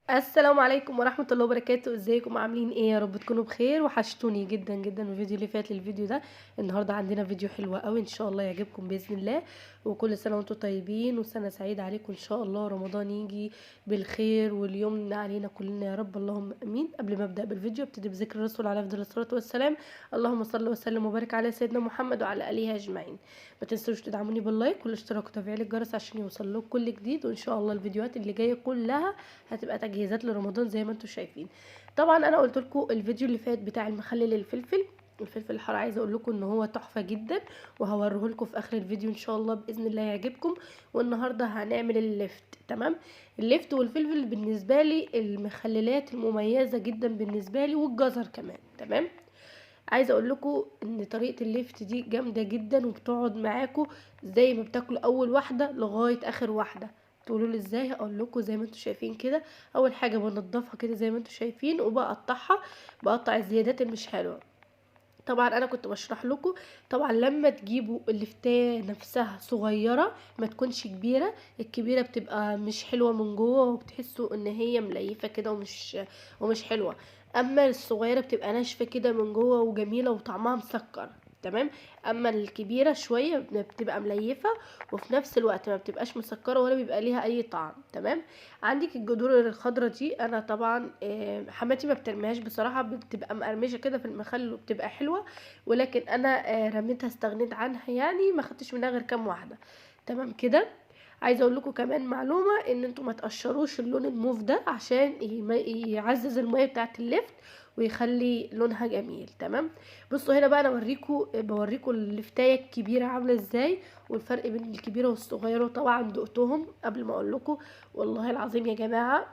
السلام عليكم ورحمة الله وبركاته. ازيكم عاملين ايه؟ يا رب تكونوا بخير. وحشتوني جدا جدا من الفيديو اللي فات للفيديو ده. النهارده عندنا فيديو حلو قوي ان شاء الله يعجبكم باذن الله، وكل سنة وانتم طيبين وسنة سعيدة عليكم ان شاء الله. رمضان يجي بالخير واليمن علينا كلنا يا رب، اللهم امين. قبل ما ابدا بالفيديو ابتدي بذكر الرسول عليه افضل الصلاة والسلام، اللهم صل وسلم وبارك على سيدنا محمد وعلى اله اجمعين. ما تنسوش تدعموني بال like والاشتراك وتفعيل الجرس عشان يوصل لكم كل جديد، وان شاء الله الفيديوهات اللي جاية كلها هتبقى تجهيزات لرمضان زي ما انتم شايفين. طبعا انا قلت لكم الفيديو اللي فات بتاع المخلل الفلفل الحار، عايزه اقول لكم ان هو تحفة جدا، وهوريه لكم في اخر الفيديو ان شاء الله باذن الله يعجبكم. والنهارده هنعمل اللفت، تمام؟ اللفت والفلفل بالنسبة لي المخللات المميزة جدا بالنسبة لي، والجزر كمان، تمام؟ عايزه اقول لكم ان طريقه اللفت دي جامدة جدا، وبتقعد معاكم زي ما بتاكلوا اول واحدة لغاية اخر واحدة. تقولوا لي ازاي؟ هقول لكم. زي ما انتم شايفين كده، اول حاجة بنضفها كده زي ما انتم شايفين، وبقطعها، بقطع الزيادات اللي مش حلوة. طبعا انا كنت بشرح لكم، طبعا لما تجيبوا اللفتايه نفسها صغيرة ما تكونش كبيرة، الكبيرة بتبقى مش حلوة من جوه وبتحسوا ان هي مليفه كده ومش حلوة، اما الصغيرة بتبقى ناشفة كده من جوه وجميلة وطعمها مسكر، تمام؟ اما الكبيرة شوية بتبقى مليفه وفي نفس الوقت ما بتبقاش مسكره ولا بيبقى ليها اي طعم، تمام؟ عندك الجذور الخضراء دي، انا طبعا حماتي ما بترميهاش بصراحة، بتبقى مقرمشه كده في المخلل وبتبقى حلوة، ولكن انا رميتها، استغنيت عنها، يعني ما خدتش منها غير كام واحدة، تمام كده؟ عايزه اقول لكم كمان معلومة، ان انتوا ما تقشروش اللون الموف ده عشان يعزز المية بتاعه اللفت ويخلي لونها جميل، تمام؟ بصوا هنا بقى انا بوريكم اللفتايه الكبيرة عامله ازاي، والفرق بين الكبيرة والصغيرة، وطبعا دقتهم قبل ما اقول لكم. والله العظيم يا جماعة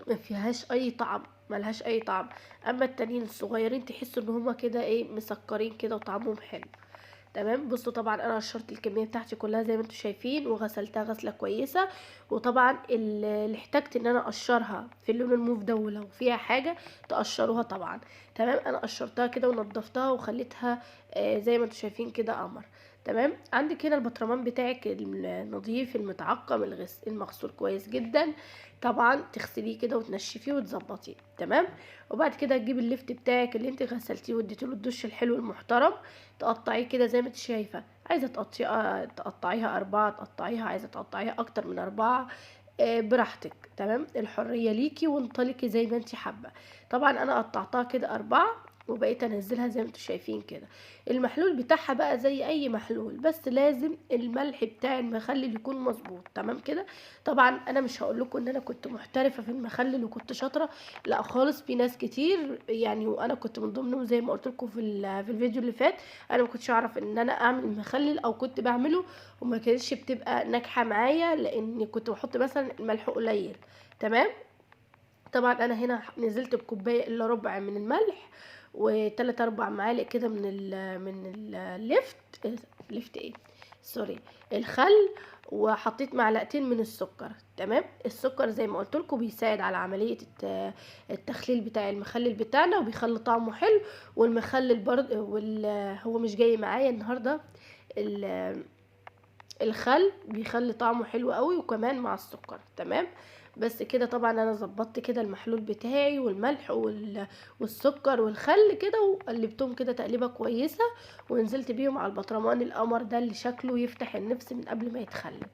ما فيهاش اي طعم، ملهاش اي طعم. اما التانيين الصغيرين تحسوا ان هما كده ايه، مسكرين كده وطعمهم حلو، تمام؟ بصوا طبعا انا قشرت الكمية بتاعتي كلها زي ما انتم شايفين، وغسلتها غسله كويسة، وطبعا اللي احتجت ان انا اقشرها في اللون الموف ده، ولو فيها حاجة تقشروها طبعا، تمام؟ انا قشرتها كده ونضفتها وخليتها زي ما انتم شايفين كده قمر، تمام؟ عندك هنا البطرمان بتاعك النظيف المتعقم المغسول كويس جدا، طبعا تغسليه كده وتنشفيه وتظبطيه، تمام؟ وبعد كده تجيبي اللفت بتاعك اللي انت غسلتيه واديتيله الدش الحلو المحترم، تقطعيه كده زي ما انت شايفه. عايزه تقطعيها 4، تقطعيها، عايزه تقطعيها اكتر من 4، براحتك، تمام؟ الحرية ليكي، وانطلقي زي ما انت حابة. طبعا انا قطعتها كده 4 وبقيت انزلها زي ما انتم شايفين كده. المحلول بتاعها بقى زي اي محلول، بس لازم الملح بتاع المخلل يكون مظبوط، تمام كده؟ طبعا انا مش هقول لكم ان انا كنت محترفه في المخلل وكنت شاطرة، لا خالص، في ناس كتير يعني، وانا كنت من ضمنهم زي ما قلت لكم في الفيديو اللي فات. انا ما كنتش اعرف ان انا اعمل مخلل، او كنت بعمله وما كانتش بتبقى ناجحة معايا، لان كنت بحط مثلا الملح قليل، تمام؟ طبعا انا هنا نزلت بكوبايه الا ربع من الملح، وتلات اربع معالق كده من اللفت، لفت ايه sorry، الخل، وحطيت معلقتين من السكر، تمام؟ السكر زي ما قلت لكم بيساعد على عملية التخليل بتاع المخلل بتاعنا، وبيخلي طعمه حلو. والمخلل برضه هو مش جاي معايا النهارده، الخل بيخلي طعمه حلو قوي، وكمان مع السكر، تمام؟ بس كده. طبعا انا ظبطت كده المحلول بتاعي والملح والسكر والخل كده، وقلبتهم كده تقليبه كويسة، ونزلت بيهم على البطرمان القمر ده اللي شكله يفتح النفس من قبل ما يتخلل.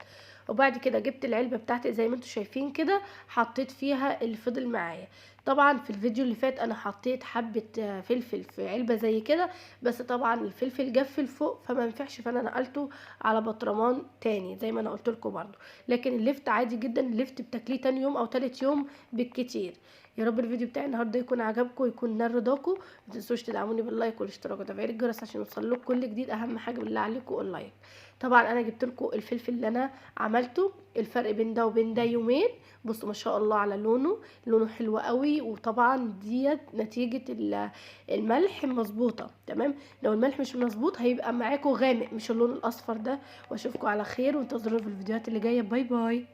وبعد كده جبت العلبة بتاعتي زي ما انتم شايفين كده، حطيت فيها اللي فضل معايا. طبعا في الفيديو اللي فات انا حطيت حبه فلفل في علبة زي كده، بس طبعا الفلفل جف فوق فما ينفعش، فانا نقلته على بطرمان تاني زي ما انا قلت لكم برضو. لكن اللفت عادي جدا، اللفت بتاكليه تاني يوم او تالت يوم بالكتير. يا رب الفيديو بتاعي النهارده يكون عجبكم ويكون نال رضاكم. ما تنسوش تدعموني بال like والاشتراك وتفعيل الجرس عشان يوصل لكم كل جديد. اهم حاجة بالله عليكم ال like. طبعا انا جبت لكم الفلفل اللي انا عملته، الفرق بين ده وبين ده يومين. بصوا ما شاء الله على لونه، لونه حلو قوي، وطبعا ديت نتيجة الملح مظبوطة، تمام؟ لو الملح مش مظبوط هيبقى معاكم غامق، مش اللون الاصفر ده. واشوفكم على خير، وانتظروني في الفيديوهات اللي جاية. bye bye.